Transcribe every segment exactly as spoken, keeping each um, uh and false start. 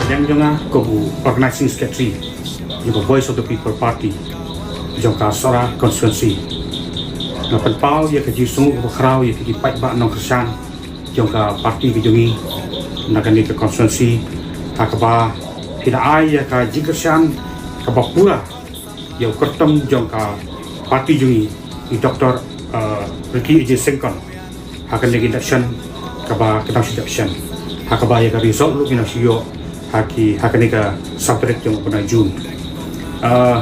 Liang jong nga kum u Organizing Secretary jong ka Voice of the People Party jong ka Sohra Constituency, nga pynpaw ïa ka jingsngew kaba khraw ïa ki paidbah nongkyrshan jong ka party ka jong ngi na kane ka constituency, ha kaba phi la ai ïa ka jingkyrshan kaba pura ïa u kyrtong jong ka party jong ngi, i Doctor, eh, Ricky A J Syngkon, ha kane ka election kaba ka dang shu dep shen, ha kaba ïa ka result ruh ngi nang shu ïoh ha ki, ha kane ka saw tarik jong u bnai June. Eh,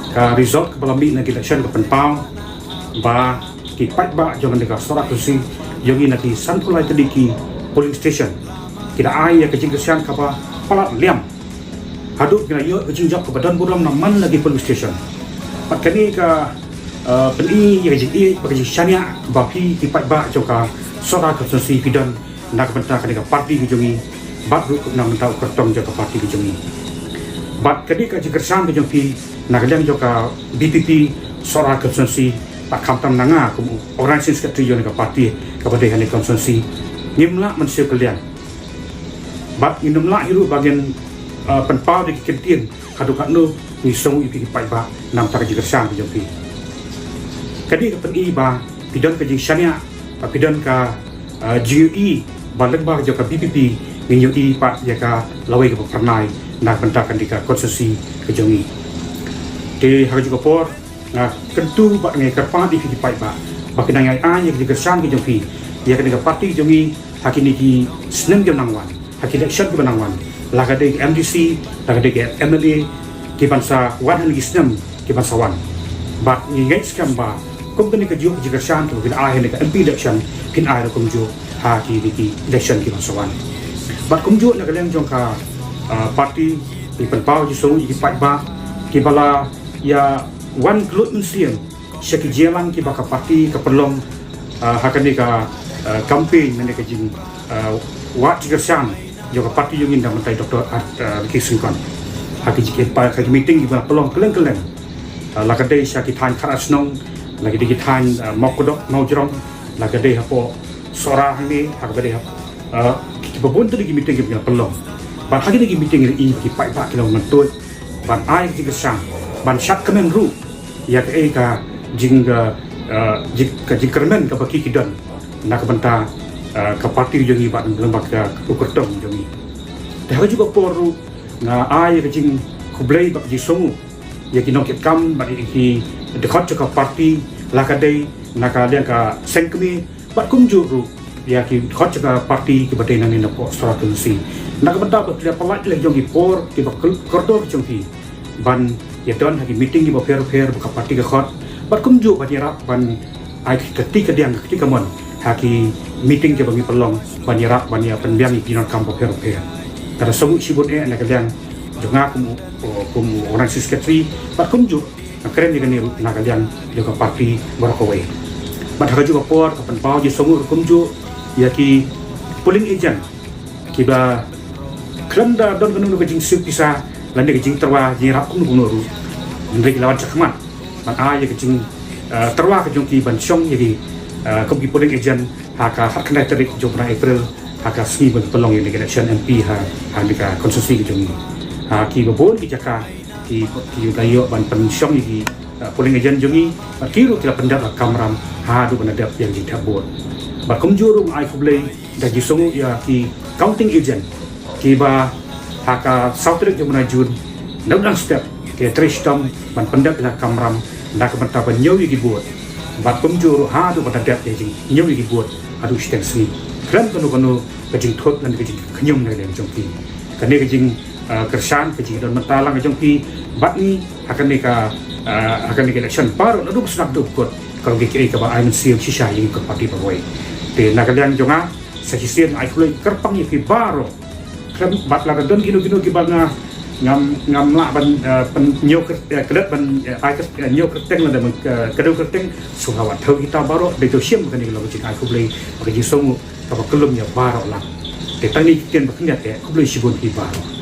ka result kaba la mih na ka election ka pynpaw ba ki paidbah jong kane ka Sohra constituency jong ngi na ki sanphew lai tylli ki polling station ki la ai ïa ka jingkyrshan kaba palat liam. Haduh ki la ïoh ka jingjop kaba don burom na man la ki polling station. Bad kane ka, eh, pyni ïa ka jingïeit bad ka jingshaniah ba phi ki paidbah jong ka Sohra constituency phi don na ka bynta kane ka party ka jong ngi, bad ruh na ka bynta u kyrtong jong ka party ka jong ngi. Bad kane ka jingkyrshan ka jong phi na ka liang jong ka B P P Sohra constituency, bad khamtam na nga kum u Organizing Secretary jong ka party kaba dei ha kane ka constituency, ngim lah mynsiem kylliang. Bad ngin ym lah hi ruh ba ngin, uh, pynpaw da ki kyntien haduh katno ngi sngew ïa phi ki paidbah na ka bynta ka jingkyrshan ka jong phi. Ka dei ka pyni ba phi don ka jingshaniah, ba phi don ka, uh, jingïohi ba lyngba ka jong ka B P P ngin ïohi pat ïa ka lawei kaba phyrnai na ka bynta kane ka constituency ka jong ngi. Te ha kajuh ka por nga kyntu bad nga kyrpad ïa phi ki paidbah ba kin nang ai ïa ka jingkyrshan ka jong phi ïa kane ka party ka jong ngi ha kine ki snem kiba nang wan, ha ki election kiba nang wan, la ka dei ka M D C, la ka dei ka M L A, kiban sa wan ha kine ki snem kiban sa wan. Bad ngi ngeit skhem ba kum kane kajuh ka jingkyrshan kaba phi la ai ha kane ka M P election, phin ai ruh kumjuh ha kine ki election kiban sa wan. Bad kumjuh na ka liang jong ka, uh, party, ngi pynpaw jingsngew ïa ki paidbah kiba la ïa wan kylluid mynsiem sha ki jingïalang kiba ka party ka pynlong, uh, ha kane ka, uh, campaign, kane ka jing, uh, wad jingkyrshan jong ka party jong ngi na ka bynta i Doctor Ar-, uh, Ricky Syngkon. Ha ki jingpa, ha ki meeting kiba pynlong kylleng kylleng, uh, la ka dei sha ki thaiñ Khadarsnong, la ka dei ki thaiñ, uh, Mawkdok, Mawjrong, la ka dei hapoh Sohra hangne, ha kaba dei hapoh, uh, kiba bun tylli ki meeting kiba pynlong. Bad ha kine ki meeting ngi ïohi ba ki paidbah ki la wan mynta ban ai ka jingkyrshan, ban shad kmen ruh ïa kaei ka jing, uh, uh, jing, ka jingkyrmen kaba ki ki don na ka bynta, uh, ka party jong ngi bad lyngba ka u kyrtong jong ngi. Te ha kajuh ka por ruh nga ai ïa ka jingkhublei bad ka jingsngew ïa ki nongkitkam bad ïa ki dkhot jong ka party, la ka dei na ka liang ka seng kmie bad kumjuh ruh ïa ki dkhot jong ka party kiba dei nangne napoh Sohra constituency, na ka bynta ba ki la pynlait la jong ki por kiba kyl-, kordor jong ki ban ïadon ha ki meeting kiba pher pher ba ka party ka khot, bad kumjuh ban ïarap ban ai ka kti kadiang ka kti kamon ha ki meeting kiba ngi pynlong ban ïarap ban ïa pynbiang ïa ki nongkam ba pher pher. Ka da sngew shibun eh na ka liang jong nga kum u, kum u Organizing Secretary, bad kumjuh nga kren ïa kane ruh na ka liang jong ka party baroh kawei. Bad ha kajuh ka por ka pynpaw jingsngew ruh kumjuh ïa ki polling agent kiba khlem da don kano kano ka jingsiew pisa lane ka jingtyrwa jingïarap kumno kumno ruh, hynrei ki la wan shakhmat ban ai ïa ka jing, eh, tyrwa ka jong ki ban shong ïa ki, eh, kum ki polling agent ha ka khatkhyndai tarik jong u bnai April, ha ka sngi ba ki pynlong ïa ka election M P ha, ha kane ka constituency ka jong ngi. Ha kiba bun ki jaka ki, ki la ïoh ban pynshong ïa ki, eh, polling agent jong ngi, bad ki ruh ki la pyndep la kamram haduh ban da dep ïa ka jingthep vote. Bad kumjuh ruh nga ai khublei da jingsngew ïa ki counting agent kiba ha ka saw tarik jong u bnai June, na u dang step ki trei shitom ban pyndep ïa la kamram na ka bynta ban ñiew ïa ki vote. Bad kumjuh ruh haduh ban da dep ïa ka jingñiew ïa ki vote haduh shiteng sngi khlem kano kano ka jingthut lane ka jingkhñium na ka liang jong ki. Kane ka jing, ah, kyrshan, ka jingdon bynta lang ka jong ki bad ngi ha kane ka, ah, ha kane ka election baroh naduh ba sdang haduh ba kut, ka long kaei kaba ai mynsiem shisha ïa ngi kum ka party baroh. Te na ka liang jong nga sa shisien nga ai khublei kyrpang ïa phi baroh. Khlem bad lada don kino kino kiba nga ngam, ngam lah ban, eh, pynñiew kyr-, eh, klet ban, eh, ai kyr-, eh, ñiew kyrteng lada ban, eh, kdew kyrteng, sngewbha wat thew kita baroh, dei to shim. Kane ka long ka jingai khublei bad ka jingsngew kaba kyllum ïa baroh lang. Te tang ïa ki ktien ba khyndiat, eh, khublei shibun ïa baroh.